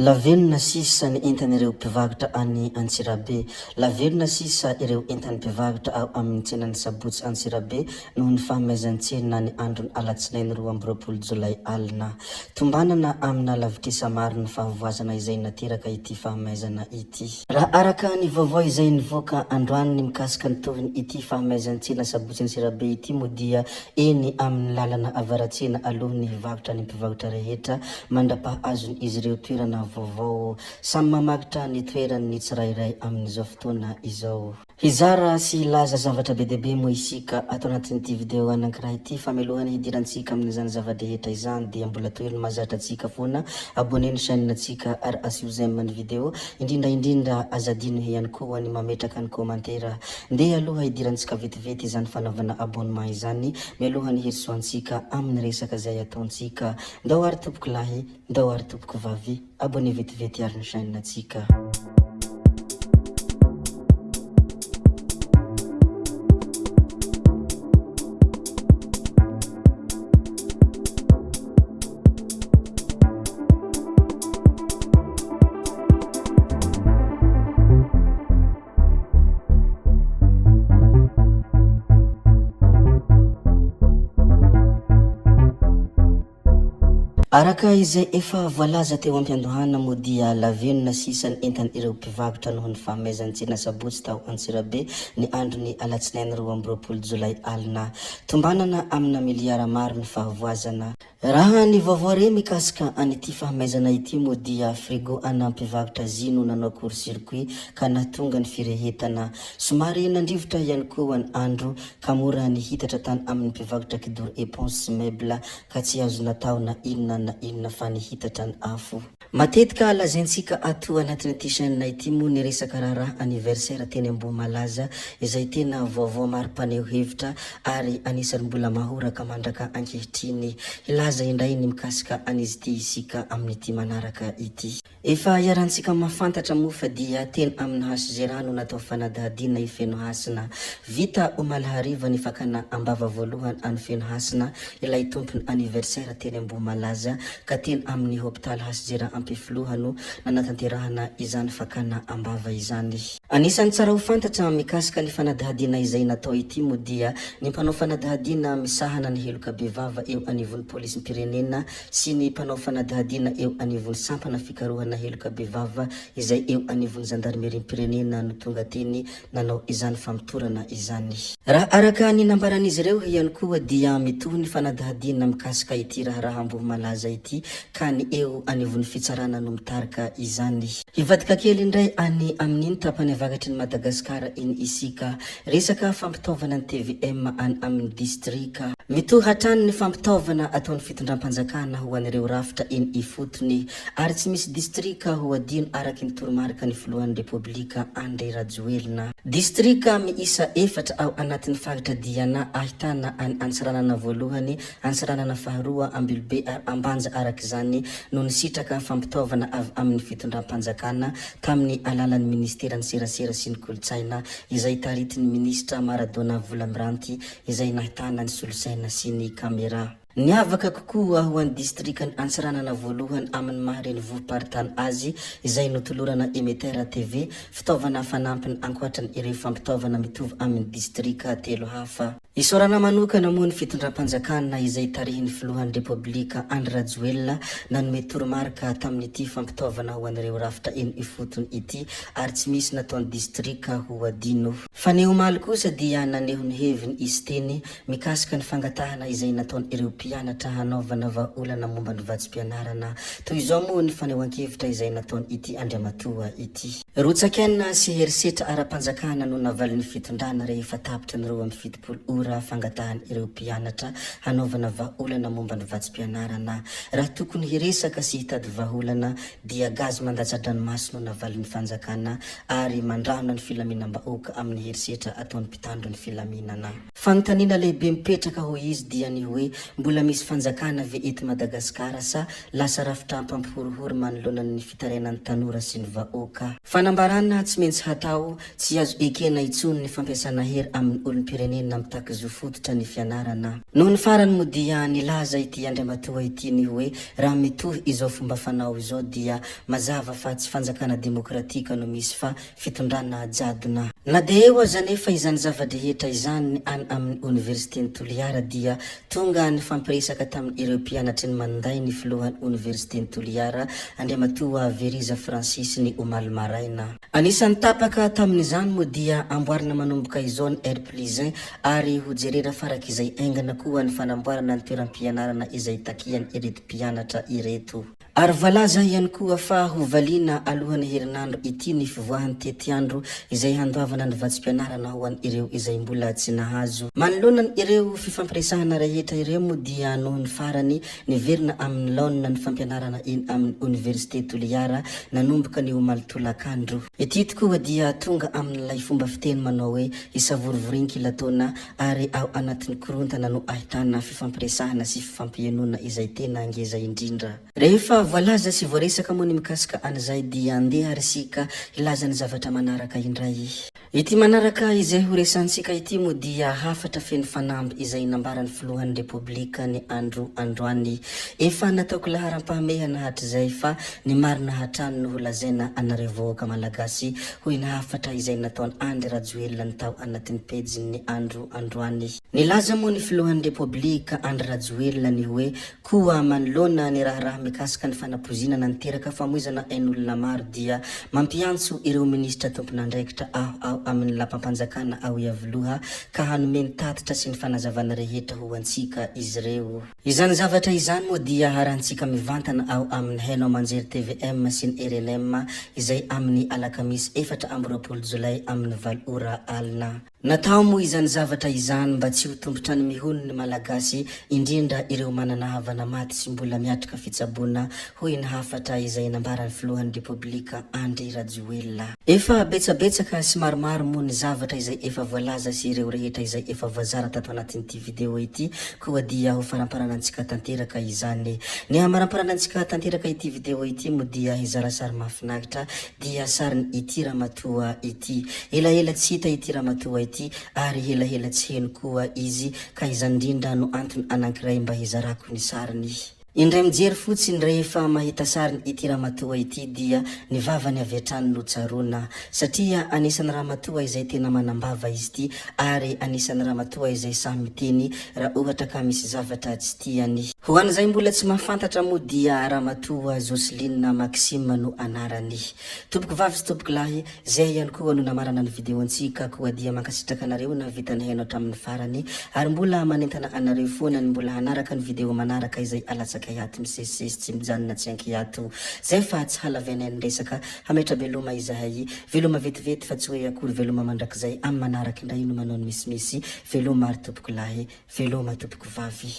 Lavenona sisa ny entan'ireo mpivarotra any Antsirabe. Lavenona sisa ireo entan'ny mpivarotra ao amin'ny tsenan'ny Sabotsy Antsirabe noho ny fahamaizan-tsena ny andron'ny alatsinainy 22 jolay alina. Tombanana amina lavitrisa maro ny fahavoazana izay nateraka ity fahamaizana ity. Raha araka ny vaovao izay nivoaka androany ny mikasika ny tohiny ity fahamaizan-tsena Sabotsy Antsirabe ity moa dia eny amin'ny lalana Avaratsena aloha ny hivarotra ny mpivarotra rehetra mandra-pahazon'izy ireo toerana vaovao. Samy mamaritra ny toerany ny tsirairay amin'izao fotoana izao. Hizara sy hilaza zavatra be dia be moa isika ato anatin'ity video anankiray ity fa mialohan'ny hidirantsika amin'izany zava-drehetra izany dia mbola toy ny mahazatra antsika foana, abonner ny chaîne-ntsika ary asio j'aime ny video, indrindra indrindra aza adino ihany koa ny mametraka ny commentaire. Ndeha aloha hidirantsika vetivety izany fanaovana abonnement izany mialohan'ny hirosoantsika amin'ny resaka izay ataontsika. Ndao ary tompoko lahy, ndao ary tompoko vavy, abonné vetivety ary ny chaîne ntsika. Araka izay efa voalaza teo am-piandohana moa dia lavenona sisa ny entan'ireo mpivarotra noho ny fahamaizan'ny tsena sabotsy tao Antsirabe ny andron'ny alatsinainy 22 jolay alina. Tombanana amina miliara maro ny fahavoazana. Raha ny vaovao re mikasika an'ity fahamaizana ity moa dia frigo ana mpivarotra zy no nanao court circuit ka nahatonga ny firehetana. Somary nandrivotra ihany koa ny andro ka mora nihitatra tany amin'ny mpivarotra kidoro éponge sy meuble ka tsy azo natao na inona na inona fa nihitatra ny afo. Matetika lazaintsika ato anatin'ity chaîne ity moa ny resaka raharaha anniversaire teny Ambohimalaza izay tena vaovao maro mpaneho hevitra ary anisan'ny mbola mahoraka mandraka ankehitriny. Hilaza indray ny mikasika an'izy ity isika amin'ity manaraka ity. Efa iarahantsika mahafantatra moa fa dia teny amin'ny HGRA no natao fanadihadiana i Fenohasina. Vita omaly hariva ny fakana am-bava voalohany an'i Fenohasina ilay tompon'ny anniversaire teny Ambohimalaza ka teny amin'ny hopitaly HJRA Ampefiloha no nanatanterahana izany fakana am-bava izany. Anisan'ny tsara ho fantatra mikasika ny fanadihadiana izay natao ity moa dia ny mpanao fanadihadiana misahana ny heloka bevava eo anivon'ny polisim-pirenena sy ny mpanao fanadihadiana eo anivon'ny sampana fikarohana heloka bevava izay eo anivon'ny zandarimeriam-pirenena no tonga teny nanao izany famotorana izany. Raha araka ny nambaran'izy ireo ihany koa dia mitohy ny fanadihadiana mikasika ity raharaha Ambohimalaza ity ka ny eo anivon'ny fitsarana no mitarika izany. Hivadika kely indray any amin'iny tapany avaratry ny Madagasikara iny isika. Resaka fampitaovana ny tvm any amin'ny distrika. Mitohy hatrany ny fampitaovana ataon'ny fitondram-panjakana ho an'ireo rafitra eny ifotony. Ary tsy misy distrika ho adino araky ny toromarika ny filohan'ny Repoblika Andry Rajoelina. Distrika miisa efatra ao anatin'ny faritra Diana ahitana an'i Antsiranana voalohany, Antsiranana faharoa, Ambilobe ary Ambanja araka izany no nisitraka fampitaovana avy amin'ny fitondram-panjakana tamin'ny alalan'ny ministeran'ny serasera sy ny kolontsaina izay taritin'ny minisitra Maradona Volamiranty izay nahitana ny solosaina sy ny camera. Niavaka kokoa ho an'ny distrikan'i Antsiranana voalohany amin'ny maha renivohi-paritany azy izay notolorana émetteur TV, fitaovana fanampiny ankoatran'ireo fampitaovana mitovy amin'ny distrika telo hafa. Isaorana manokana moa ny fitondram-panjakana izay tarihin'ny filohan'ny Repoblika Andry Rajoelina nanome toromarika tamin'ity fampitaovana ho an'ireo rafitra eny ifotony ity ary tsy misy nataon'ny distrika ho adino. Fa ny omaly kosa dia naneho ny heviny i Siteny Mikasika ny fangatahana izay nataon'ireo mpianatra hanaovana vahaolana momba ny vatsim-pianarana. Toy izao moa ny fanehoan-kevitra izay nataon'ity andriamatoa ity. Rotsak'aina sy herisetra ara-panjakana no navalin'ny fitondrana rehefa tapitra ny 72 ora fangatahan'ireo mpianatra hanaovana vahaolana momba ny vatsim-pianarana. Raha tokony hiresaka sy hitady vahaolana dia gaz mandatsa-dranomaso no navalin'ny fanjakana ary mandrahona ny filaminam-bahoaka amin'ny herisetra ataon'ny mpitandro ny filaminana. Fanontaniana lehibe mipetraka hoy izy dia ny hoe mbola misy fanjakana ve eto Madagasikara sa lasa rafitra mpampihorohoro manoloana ny fitarainan'ny tanora sy ny vahoaka? Fanambarana tsy maintsy hatao, tsy azo ekena intsony ny fampiasana hery amin'ny olom-pirenena mitaky. mitaky zo fototra ny fianarana. Noho ny farany moa dia nilaza ity andriamatoa ity ny hoe raha mitohy izao fomba fanao izao dia mazava fa tsy fanjakana demokratika no misy fa fitondrana jadona. Na dia eo aza anefa izany zava-drehetra izany any amin'ny oniversiten'i Toliara dia tonga nifampiresaka tamin'ireo mpianatry ny Maninday ny filohan'ny oniversiten'i Toliara, Andriamatoa Veriza Francis ny omaly maraina. Anisan'ny tapaka tamin'izany moa dia amboarina manomboka izao ny R plus un ary hojerena farak'izay haingana koa ny fanamboarana ny toeram-pianarana izay takian'ireto mpianatra ireto. Ary voalaza ihany koa fa ho valiana alohan'ny herinandro ity ny fivoahan'ny tetiandro izay handoavana ny vatsim-pianarana ho an'ireo izay mbola tsy nahazo. Manoloana ireo fifampiresahana rehetra ireo moa dia noho ny farany niverina amin'ny laonina ny fampianarana eny amin'ny Oniversite Toliara nanomboka ny omaly tolakandro. Ity tokoa dia tonga amin'ilay fomba fiteny manao hoe isavorovorian-kilataona ary ao anatin'ny korontana no ahitana fifampiresahana sy fifampihenoana izay tena ngeza indrindra. Rehefa voalaza sy voaresaka moa ny mikasika an'izay dia andeha ary isika hilaza ny zavatra manaraka indray. Ity manaraka izay ho resahantsika ity moa dia hafatra feno fanamby izay nambaran'ny filohan'ny Repoblika ny andro androany. Efa nataoko laharam-pahamehana hatrizay fa ny marina hatrany no ho lazaina anareo vahoaka Malagasy, hoy ny hafatra izay nataon'i Andry Rajoelina ny tao anatin'ny pejin'ny andro androany. Nilaza moa ny filohan'ny Repoblika Andry Rajoelina ny hoe Koa manoloana ny raharaha mikasika ny fanapoizinana niteraka famoizana ain'olona maro dia mampiantso ireo minisitra tompon'andraikitra aho ao amin'ny lapam-panjakana ao Iavoloha ka hanome ny tatitra sy ny fanazavana rehetra ho antsika izy ireo. Izany zavatra izany moa dia harantsika mivantana ao amin'ny haino aman-jery tvm sy ny rnm izay amin'ny alakamisy 24 jolay amin'ny valo ora alina. Natao moa izany zavatra izany mba tsy ho tompon-trano mihono ny Malagasy, indrindra ireo manana havana maty sy mbola miatrika fitsaboana, hoy ny hafatra izay nambaran'ny filohan'ny Repoblika Andry Rajoelina. Efa betsabetsaka sy maromaro moa ny zavatra izay efa voalaza sy ireo rehetra izay efa voazara tato anatin'ity video ity, koa dia ho faramparanantsika tanteraka izany. Ny hamaramparanantsika tanteraka ity video ity moa dia hizara sary mahafinaritra dia sarin ity ramatoa ity. Elaela tsy hita ity ramatoa ity ary helahela tsy heno koa izy ka izany indrindra no antony anankiray mba hizarako ny sariny. Indray mijery fotsiny rehefa mahita sarin ity ramatoa ity dia ny vavany avy hatrany no tsaroana. Satria anisan'ny ramatoa izay tena manam-bava izy ity ary anisan'ny ramatoa izay sahy miteny raha ohatra ka misy zavatra tsy tiany. Ho an'izay mbola tsy mahafantatra moa dia Ramatoa Jocelyne Maxime no anarany. Tompoko vavy sy tompoko lahy, zay ihany koa no namarana ny video antsika koa dia mankasitraka anareo nahavita nihaino hatramin'ny farany ary mbola manentana anareo foana ny mbola hanaraka ny video manaraka izay alatsakay ato misesisesy tsy mijanona tsy ankiato. Zay fa tsy halavainay ny resaka, hametra-beloma izahay. Veloma vetivety fa tsy hoe akory veloma mandrakizay, amin'ny manaraka indray no manao ny misimisy. Veloma ary tompoko lahy, veloma tompoko vavy.